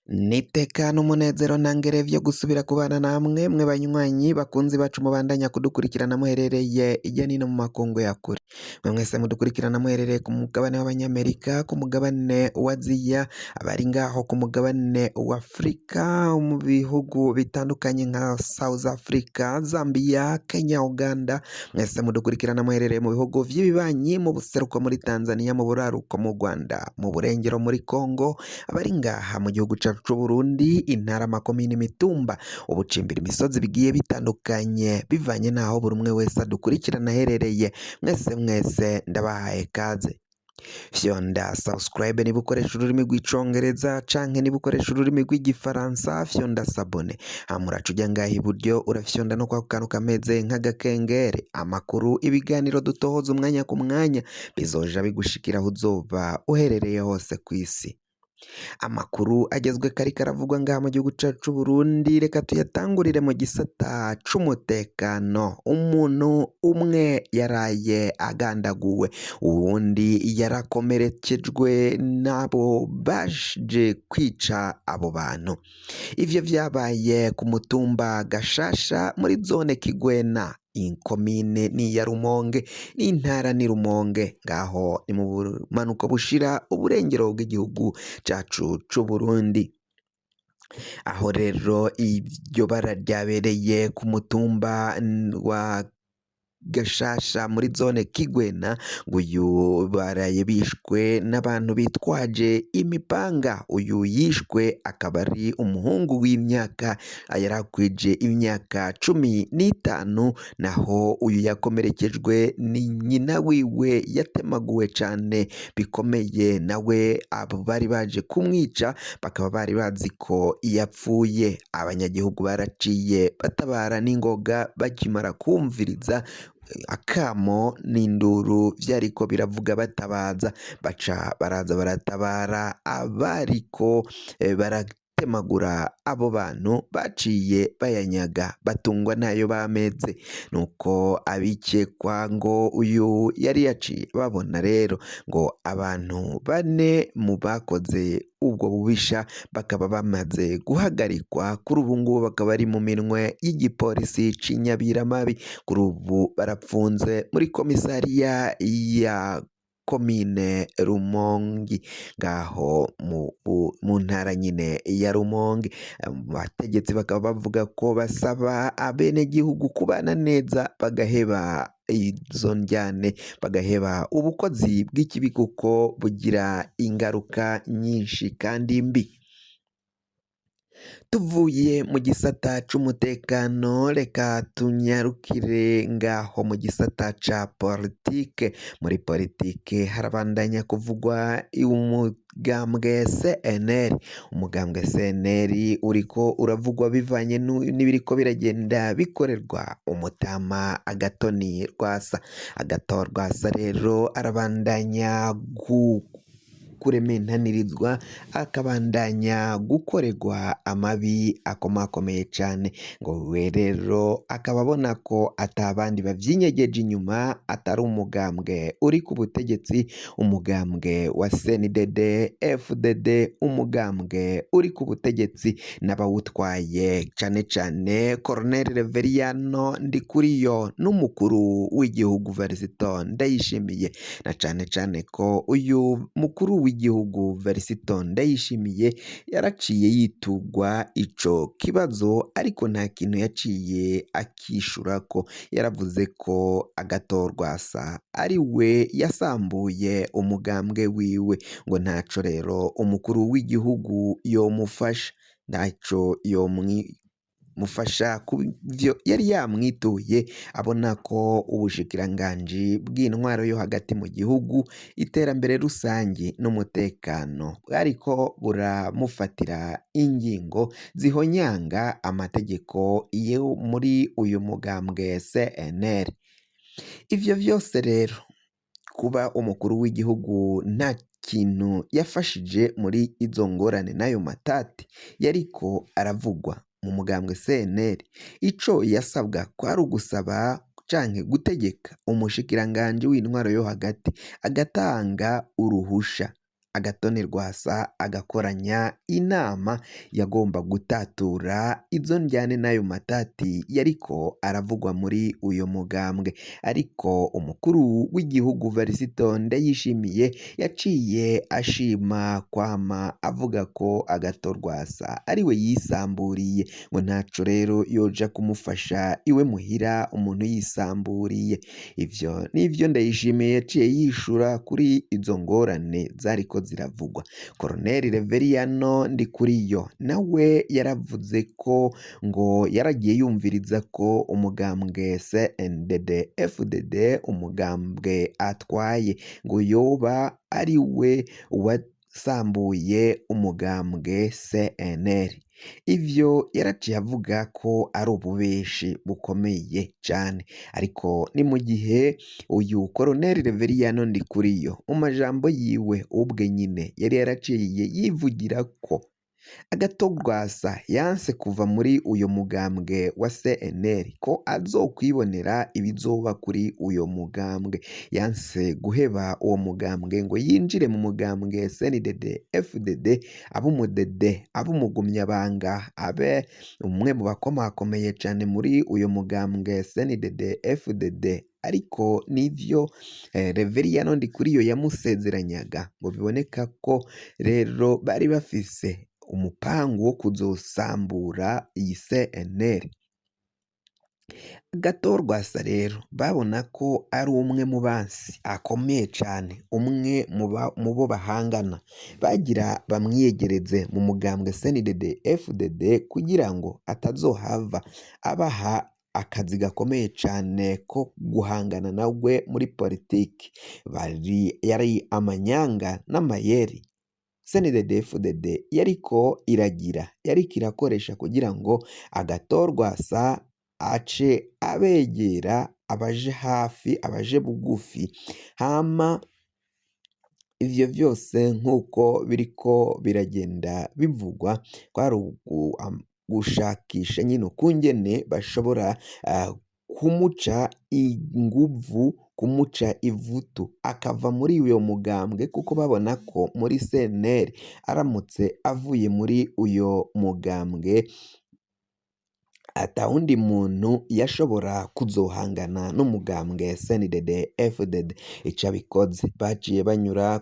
N'iteka n'umunezero ntangere vyo gusubira kubana namwe mwe banywanyi bakunzi bacu mubandanya kudukurikirana muherereye irya nino mu makungu ya kure. Mwe mwese mudukurikirana muherereye ku mugabane w'Abanyamerika, ku mugabane wa Aziya, abari ngaho ku mugabane wa Afrika, mu bihugu bitandukanye nka South Africa, Zambia, Kenya, Uganda, mwese mudukurikirana muherereye mu bihugu vy'ibibanyi, mu buseruko muri Tanzania, mu buraruko mu Rwanda, mu burengero muri Congo, abari ngaha mu gihugu cacu c'Uburundi, intara, amakomine, imitumba, ubucimbira, imisozi bigiye bitandukanye bivanye n'aho buri umwe wese adukurikirana aherereye, mwese mwese ndabahaye kaze. Fyonda subscribe niba ukoresha ururimi rw'Icongereza, canke niba ukoresha ururimi rw'Igifaransa fyonda s'abonner. Hama uraca uja ngaha iburyo, urafyonda no kwako kantu kameze nk'agakengere. Amakuru, ibiganiro dutohoza umwanya ku mwanya bizoja bigushikira aho uzoba uherereye hose kw'isi. Amakuru agezwe kariko aravugwa ngaha mu gihugu cacu c'Uburundi, reka tuyatangurire mu gisata c'umutekano. Umuntu umwe yaraye agandaguwe, uwundi yarakomerekejwe n'abo baje kwica abo bantu. Ivyo vyabaye ku mutumba Gashasha muri zone Kigwena, ikomine ni iya Rumonge n'intara ni Rumonge, ngaho ni mu bumanuko bushira uburengero bw'igihugu cacu c'Uburundi. Aho rero iryo bara ryabereye ku mutumba wa Gashasha muri zone Kigwena, ngo uyu baraye bishwe n'abantu bitwaje imipanga. Uyu yishwe akaba ari umuhungu w'imyaka yarakwije imyaka 15, naho uyu yakomerekejwe ni nyina wiwe yatemaguwe cane bikomeye, nawe abo bari baje kumwica bakaba bari bazi ko yapfuye. Abanyagihugu baraciye batabara n'ingoga bakimara kumviriza akamo n'induru vyariko biravuga batabaza, baca baraza baratabara abariko baratemagura abo bantu, baciye bayanyaga batungwa nayo bameze. Nuko abikekwa ngo uyu yari yaciye babona rero ngo abantu bane mu bakoze ubwo bubisha bakaba bamaze guhagarikwa, kuri ubu ngubu bakaba bari mu minwe y'igipolisi c'Inyabiramabi. Kuri ubu barapfunze muri komisariya ya komine Rumonge, ngaho mu ntara nyine ya Rumonge. Abategetsi bakaba bavuga ko basaba abenegihugu kubana neza, bagaheba izo njyane, bagaheba ubukozi bw'ikibi kuko bugira ingaruka nyinshi kandi mbi. Tuvuye mu gisata c'umutekano, reka tunyarukire ngaho mu gisata ca politike. Muri politike harabandanya kuvugwa umugambwe CNL. Umugambwe CNL uriko uravugwa bivanye n'ibiriko biragenda bikorerwa umutama Agatoni Rwasa. Agathon Rwasa rero arabandanya kurementanirizwa, akabandanya gukorerwa amabi akomakomeye cane. Ngo we rero akaba abona ko ata bandi bavyinyegeje inyuma atari umugambwe uri ku butegetsi, umugambwe wa CNDD FDD, umugambwe uri ku butegetsi n'abawutwaye, cane cane Colonel Reveriyano Ndikuriyo n'umukuru w'igihugu Varisito Ndayishimiye, na cane cane ko uyu mukuru w'igihugu Varisito Ndayishimiye yaraciye yitugwa ico kibazo, ariko nta kintu yaciye akishurako. Yaravuze ko Agathon Rwasa ari we yasambuye umugambwe wiwe, ngo ntaco rero umukuru w'igihugu yomufasha, ntaco yomufasha kuvyo yari yamwituye, abona ko ubushikiranganji bw'intwaro yo hagati mu gihugu, iterambere rusangi n'umutekano bwariko buramufatira ingingo zihonyanga amategeko yo muri uyu mugambwe CNL. Ivyo vyose rero, kuba umukuru w'igihugu nta kintu yafashije muri izo ngorane n'ayo matati yariko aravugwa mu mugambwe CNL, ico yasabwa kwari ugusaba canke gutegeka umushikiranganji w'intwaro yo hagati agatanga uruhusha. Agathon Rwasa agakoranya inama yagomba gutatura izo njyane n'ayo matati yariko aravugwa muri uyo mugambwe, ariko umukuru w'igihugu Varisito Ndayishimiye yaciye ashima kwama avuga ko Agathon Rwasa ariwe yisamburiye, ngo ntaco rero yoja kumufasha iwe muhira umuntu yisamburiye. Ivyo nivyo Ndayishimiye yaciye yishura kuri izo ngorane zariko ziravugwa. Colonel Reveriyano Ndikuriyo nawe yaravuze ko ngo yaragiye yumviriza ko umugambwe CNDD FDD umugambwe atwaye ngo yoba ari we wasambuye umugambwe CNL. Ivyo yaraciye avuga ko ari ububeshi bukomeye cane, ariko ni mu gihe uyu Colonel Reveriyano Ndikuriyo mu majambo yiwe ubwe nyine yari yaraciye yivugira ko Agathon Rwasa yanse kuva muri uyo mugambwe wa CNL ko azokwibonera ibizoba kuri uyo mugambwe, yanse guheba uwo mugambwe ngo yinjire mu mugambwe CNDD FDD abe umudede abe umugumyabanga abe umwe mu bakomakomeye cane muri uyo mugambwe CNDD FDD, ariko nivyo Reveriyano Ndikuriyo yamusezeranyaga ngo biboneka ko rero bari bafise umupangu wo kuzosambura iyi CNL. Agathon Rwasa rero babona ko ari umwe mu bansi akomeye cane, umwe mu bo bahangana, bagira bamwiyegereze mu mugambwe CNDD FDD kugira ngo atazohava abaha akazi gakomeye cane ko guhangana nawe muri politiki. Bari yari amanyanga n'amayeri CNDD FDD yariko iragira, yariko irakoresha kugira ngo Agathon Rwasa ace abegera, abaje hafi, abaje bugufi, hama ivyo vyose nk'uko biriko biragenda bivugwa kwari gushakisha nyine ukungene bashobora kumuca inguvu, kumuca ivutu akava muri uyo mugambwe, kuko babona ko muri CNL aramutse avuye muri uyo mugambwe atawundi muntu yashobora kuzohangana n'umugambwe CNDD FDD. Ico abikoze baciye banyura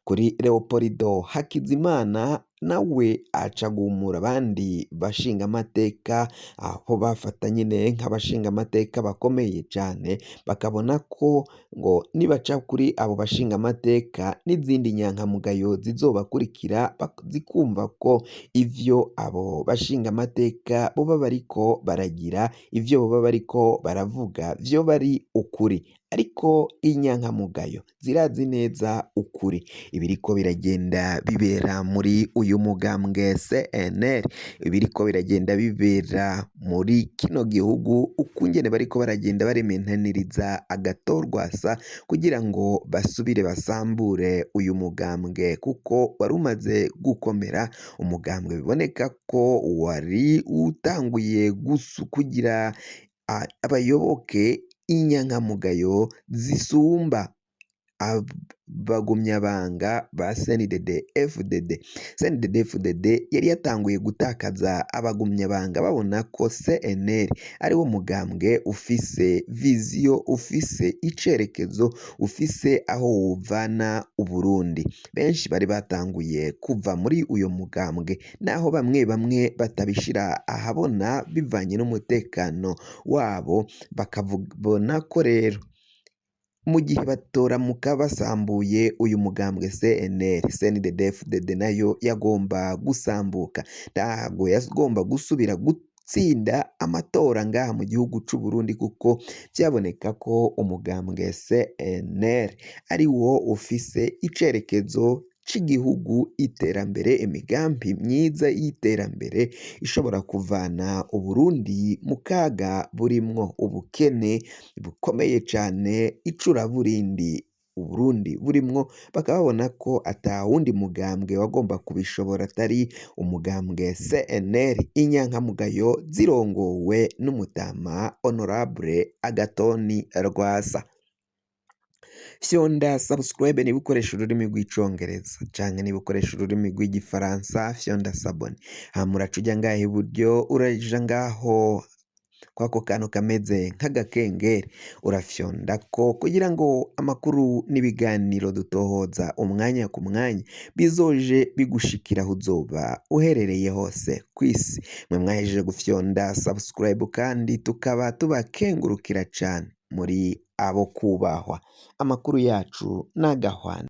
kuri Leopoldo Hakizimana, nawe aca agumura abandi bashingamateka, aho bafata nyine nk'abashingamateka bakomeye cane, bakabona ko ngo nibaca kuri abo bashingamateka n'izindi nyankamugayo zizobakurikira, zikumva ko ivyo abo bashingamateka boba bariko baragira, ivyo boba bariko baravuga vyoba ari ukuri, ariko inyankamugayo zirazi neza ukuri ibiriko biragenda bibera muri uyu mugambwe CNL, ibiriko biragenda bibera muri kino gihugu, ukungene bariko baragenda barementaniriza Agathon Rwasa kugira ngo basubire basambure uyu mugambwe, kuko wari umaze gukomera, umugambwe biboneka ko wari utanguye kugira abayoboke inyankamugayo zisumba abagumyabanga ba CNDD FDD. CNDD FDD yari yatanguye gutakaza abagumyabanga, babona ko CNL ari wo mugambwe ufise vision, ufise icerekezo, ufise aho wuvana Uburundi. Benshi bari batanguye kuva muri uyo mugambwe, naho bamwe bamwe batabishira ahabona bivanye n'umutekano wabo, bakabona ko rero mu gihe batoramuka basambuye uyu mugambwe CNL, CNDD FDD nayo yagomba gusambuka, ntabwo yagomba gusubira gutsinda amatora ngaha mu gihugu c'u Burundi, kuko vyaboneka ko umugambwe CNL ari wo ufise icerekezo c'igihugu, iterambere, imigambi myiza y'iterambere ishobora kuvana Uburundi mu kaga burimwo ubukene bukomeye cane, icuraburindi Uburundi burimwo, bakaba babona ko ata wundi mugambwe wagomba kubishobora atari umugambwe CNL, inyankamugayo zirongowe n'umutama Honorable Agathon Rwasa. Fyonda subscribe niba ukoresha ururimi rw'Icongereza, canke niba ukoresha ururimi rw'Igifaransa, fyonda s'abonner. Hama uraca uja ngaho iburyo, uraja ngaho kwako kantu kameze nk'agakengeri, urafyondako kugira ngo amakuru n'ibiganiro dutohoza umwanya ku mwanya bizoje bigushikira aho uzoba uherereye hose kw'isi. Mwe mwahejeje gufyonda subscribe kandi tukaba tubakengurukira cane, muri abo kubahwa. Amakuru yacu n'agahwana.